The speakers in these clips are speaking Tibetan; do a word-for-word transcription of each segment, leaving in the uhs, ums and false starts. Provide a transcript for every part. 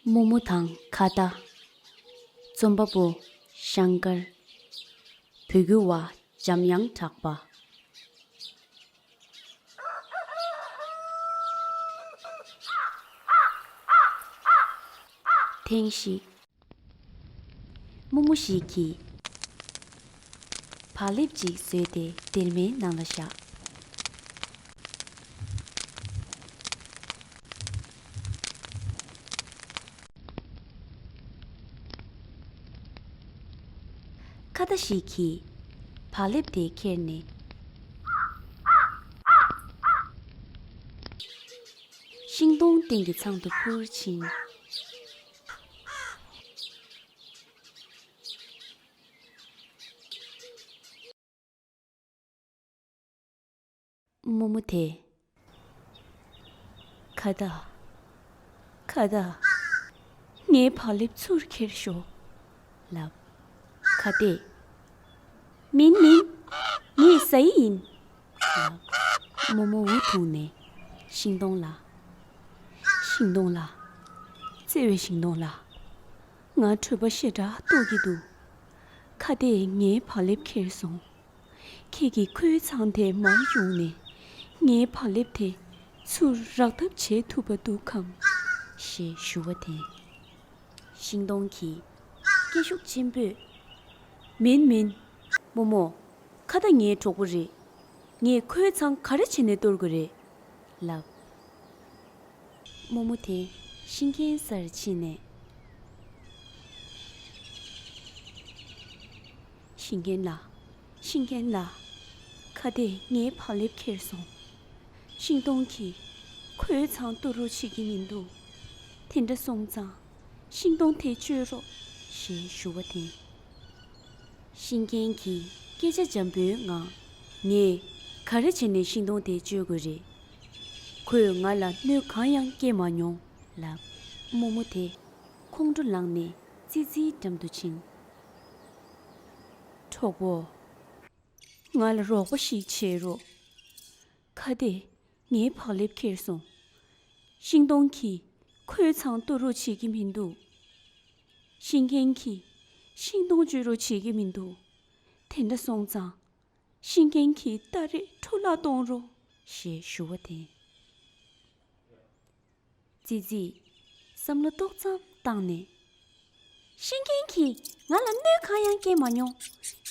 རྨོ་མོ་དང་ཁྭ་ཏ། རྩོམ་པ་པོ་ཤང་ཀར། བོད་སྒྱུར་བ་འཇམ་དབྱངས་གྲགས་པ། ཐེངས་ཤིག་རྨོ་མོ་ཞིག་གིས་བག་ལེབ་ཅིག་བཟོས་ཏེ་སྡེར་མའི་ནང་ལ་བཞག་ཁྭ་ཏ་ཞིག་གིས་བག་ལེབ་དེ་ཁྱེར་ནས། ཤིང་སྡོང་སྟེང་གི་ཚང་དུ་འཕུར་ཕྱིན། རྨོ་མོ་དེས། ཁྭ་ཏ། ཁྭ་ཏ། ངའི་བག་ལེབ་ཚུར་ཁྱེར་ཤོག་ལབ། ཁྭ་ཏས། མིན་མིན། ངས་ཟ་ཡི་ཡིན། ལབ། རྨོ་མོ་འུ་ཐུག་ནས་ཤིང་སྡོང་ལ། ཤིང་སྡོང་ལགས། བརྩེ་བའི་ཤིང་སྡོང་ལགས། ང་འཕྲོད་པ་ཞེ་དྲག་རྟོགས་ཀྱི་འདུག་ཁྭ་ཏས་ངའི་བག་ལེབ་ཁྱེར་སོང་། ཁྱེད་ཀྱིས་ཁོའི་ཚང་དེ་མར་གཡུགས་ནས་ངའི་བག་ལེབ་དེ་ཚུར་རག་ཐབས་བྱེད་ཐུབ་པ་འདུག་གམ། ཞེས་ཞུ་བ་དེ། ཤིང་སྡོང་གིས་སྐད་ཤུགས་ཆེན་པོས། མིན་མིན། རྨོ་མོ། ཁྭ་ཏ་ངའི་གྲོགས་པོ་རེད། ངས་ཁོའི་ཚང་ག་རེ་བྱས་ནས་གཏོར་དགོས་རེད། ལབ། རྨོ་མོ་དེ་ཤིང་མཁན་སར་ཕྱིན་ནས། ཤིང་མཁན་ལགས། ཤིང་མཁན་ལགས། ཁྭ་ཏས་ངའི་བག་ལེབ་ཁྱེར་སོང་། ཤིང་སྡོང་གིས་ཁོའི་ཚང་གཏོར་རོགས་བྱེད་ཀྱི་མི་འདུག་དེ་འདྲ་སོང་ཙང་། ཤིང་སྡོང་དེ་གཅོད་རོགས། ཞེས་ཞུ་བ་དེ། ཤིང་མཁན་གྱིས་སྐད་ཆ་འཇམ་པོའི་ངང་། ངས་ག་རེ་བྱས་ནས་ཤིང་སྡོང་དེ་གཅོད་དགོས་རེད། ཁོས་ང་ལ་གནོད་གང་ཡང་སྐྱེལ་མ་མྱོང་། ལབ། རྨོ་མོ་དེ་ཁོང་ཁྲོ་ལངས་ནས་ཙི་ཙིའི་འགྲམ་དུ་ཕྱིན། གྲོགས་པོ། ང་ལ་རོགས་པ་ཞིག་བྱེད་རོགས། ཁྭ་ཏས་ངའི་བག་ལེབ་ཁྱེར་སོང་། ཤིང་སྡོང་གིས་ཁོའི་ཚང་གཏོར་རོགས་བྱེད་ཀྱི་མི་འདུག་ཤིང་མཁན་གྱིས་ཤིང་སྡོང་གཅོད་རོགས་བྱེད་ཀྱི་མི་འདུག་དེ་འདྲ་སོང་ཙང་། ཤིང་མཁན་གྱིས་སྟ་རེ་འཕྲོ་བརླག་གཏོང་རོགས། ཞེས་ཞུ་བ་དེ། ཙི་ཙིས་བསམ་བློ་ཏོག་ཙམ་བཏང་ནས། ཤིང་མཁན་གྱིས་ང་ལ་གནོད་གང་ཡང་སྐྱེལ་མ་མྱོང་།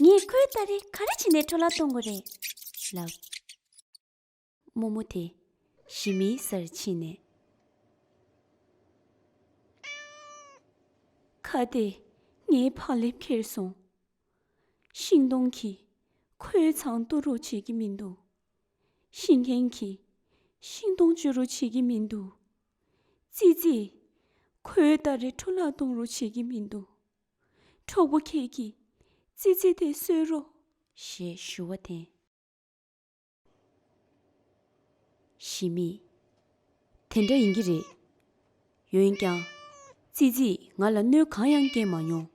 ངས་ཁོའི་སྟ་རེ་ག་རེ་བྱས་ནས་འཕྲོ་བརླག་གཏོང་དགོས་རེད། ལབ། རྨོ་མོ་དེ་ཞི་མིའི་སར་ཕྱིན་ནས། ཁྭ་ཏས་ངའི་བག་ལེབ་ཁྱེར་སོང་། ཤིང་སྡོང་གིས་ཁོའི་ཚང་གཏོར་རོགས་བྱེད་ཀྱི་མི་འདུག་ཤིང་མཁན་གྱིས་ཤིང་སྡོང་གཅོད་རོགས་བྱེད་ཀྱི་མི་འདུག་ཙི་ཙིས་ཁོའི་སྟ་རེ་འཕྲོ་བརླག་གཏོང་རོགས་བྱེད་ཀྱི་མི་འདུག་གྲོགས་པོ་ཁྱེད་ཀྱིས་ཙི་ཙི་དེ་གསོད་རོགས། ཞེས་ཞུ་བ་དེ། ཞི་མིས། དེ་འདྲ་ཡིན་གྱི་རེད། འོན་ཀྱང་། ཙི་ཙིས་ང་ལ་གནོད་གང་ཡང་སྐྱེལ་མ་མྱོང་།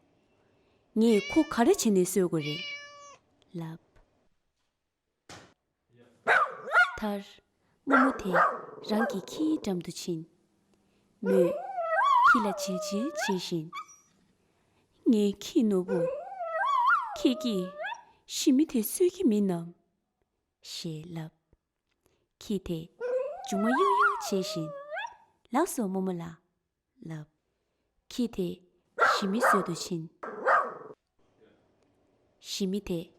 ངས་ཁོ་ག་རེ་བྱས་ནས་གསོད་དགོས་རེད། ལབ། མཐར། རྨོ་མོ་དེ་རང་གི་ཁྱིའི་འགྲམ་དུ་ཕྱིན། མོས་ཁྱི་ལ་བྱིལ་བྱིལ་བྱེད་བཞིན། ངའི་ཁྱི་ནོར་བུ། ཁྱེད་ཀྱིས་ཞི་མི་དེ་གསོད་ཀྱི་མིན་ནམ། ཞེས་ལབ། ཁྱི་དེས་མཇུག་མ་གཡོ་གཡོ་བྱེད་བཞིན། ལགས་སོ་རྨོ་མོ་ལགས། ལབ། ཁྱི་དེ་ཞི་མི་བསད་དུ་ཕྱིན། ཞི་མི་དེས།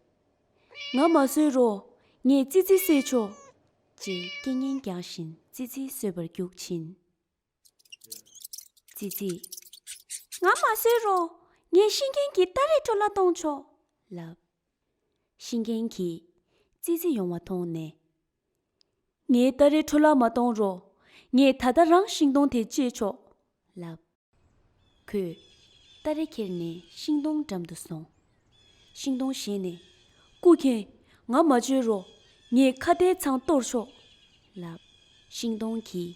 ང་མ་གསོད་རོགས། ངས་ཙི་ཙི་བསད་ཆོག་ཅེས་སྐད་ངན་རྒྱག་བཞིན་ཙི་ཙི་གསོད་པར་རྒྱུགས་ཕྱིན། ཙི་ཙིས། ང་མ་གསོད་རོགས། ངས་ཤིང་མཁན་གྱི་སྟ་རེ་འཕྲོ་བརླག་གཏོང་ཆོག་ལབ། ཤིང་མཁན་གྱིས་ཙི་ཙི་ཡོང་བ་མཐོང་ནས། ངའི་སྟ་རེ་འཕྲོ་བརླག་མ་གཏོང་རོགས། ངས་ད་ལྟ་རང་ཤིང་སྡོང་དེ་བཅད་ཆོག་ལབ། ཁོས་སྟ་རེ་ཁྱེར་ནས་ཤིང་སྡོང་འགྲམ་དུ་སོང་། ཤིང་སྡོང་ཞལ་ནས། སྐུ་མཁྱེན། ང་མ་བཅད་རོགས། ངས་ཁྭ་ཏའི་ཚང་གཏོར་ཆོག་ལབ། ཤིང་སྡོང་གིས་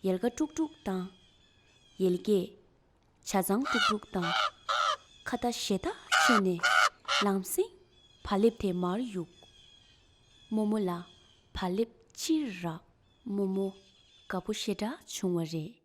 ཡལ་ག་དཀྲུག་དཀྲུག་བཏང་། ཡལ་གས་ཇ་ཚང་དཀྲུག་དཀྲུག་བཏང་། ཁྭ་ཏ་ཞེད་ཐག་ཆོད་ནས་ལམ་སེང་བག་ལེབ་དེ་མར་གཡུགས། རྨོ་མོ་ལ་བག་ལེབ་ཕྱིར་རག་རྨོ་མོ་དགའ་པོ་ཞེ་དྲག་བྱུང་བ་རེད།